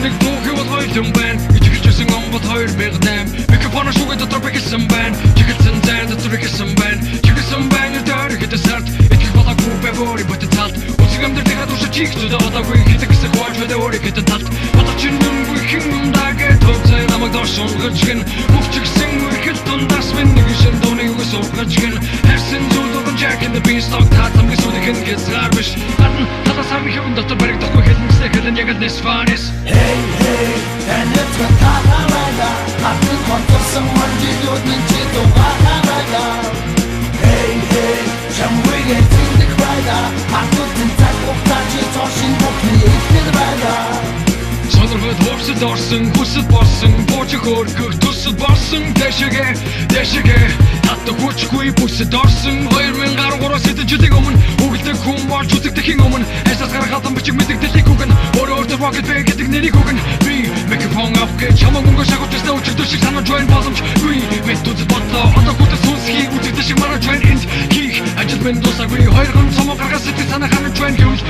Нэг дуу хийвэл гоё юм байна гэж хэлжсэн он бод 2008. Микрофон шүгэ дотор бэхэлсэн байна. Чиглэсэн зайн дотор ихсэн байна. Чиглэсэн байна дээр хэдэн сард итгэх болоогүй байв өөрийн потенциалд. Үсэг амьдралынхаа туршид чих зүдэ одоогүй хэдэг гэсэн хувааж байдаг өөрийн хэдэн талд. Одоо чинь нүмгүй хэн юм дагээ төвцөө намайг доош унгаж гин. Мөвчгсөн үрхэл дундаас минь нэг шин дууны үгс ургаж гин. Харсан зүйл дуган Jack in the Beanstalk та хамгийн сүүлийнх нь хязгаар биш. Гадна талаас харны хэвэн дотор баригдахгүй хэлмэстэй хэлэн яг л Несфанис. Hey hey, танилцсан таахаа хатан конторсон моржилүүд нь чи дугаараа байлаа. Hey hey, чамгүй зэндэх байлаа. Хатан цаг хугацаа чи цоошин бүхний ихтэл байлаа. Сонирхол хуурсад орсон, хүсэл болсон, бууж хөөргөх төсөл болсон. Дэшигэ, дэшигэ, татдаг хүчгүй бүсэд орсон. 2013-аас хэдэн жилийн өмнө үгэлдэг хүн болж үзэгдэхийн өмнө ажлаас гарах албан бичиг мэдэгдэлийг үгэн. Өөрөө өөртөө Rocket Band гэдэг нэрийг өгнө. Би микрофон авах гэж чамайг мөнгө шагуулж байсан өчигдөр шиг санаж байна боломжгүй. Мэд үзэл бодлоо одоо хүртэл сүнсхий үзэгдэл шиг мараж байна энд хийх ажил минь дуусаагүй. Хоёрхан цомоо гаргаас сэтгэл санаа ханаж байна гэвэл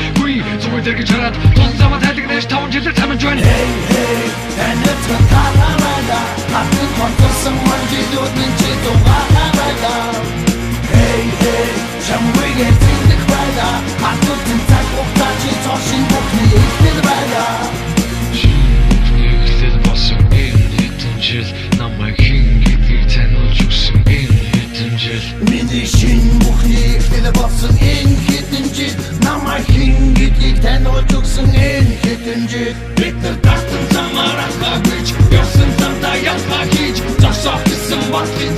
зүгээр дэргэж хараад тус замаа тайлгнаж 5 жилээр тамж байна. Hey hey, танилцсан таахаа байлаа. Хатан конторсон моржилүүд нь чи дугаараа байлаа. Hey hey, чамгүй зэндэх байлаа. Хатан цаг хугацаа чи цоошин бүхний ихтэл байлаа. Эхлэл болсон энэ хэдэн жил намайг хэн гэдгийг таниулж өгсөн энэ хэдэн жил. Миний шинэ бүхний эхлэл болсон энэ хэдэн жил намайг хэн гэдгийг таниулж өгсөн энэ хэдэн жил. Бид нар дартан замаар алхаа гэж явсан замдаа ялгаа хийж зогсоох гэсэн бодлын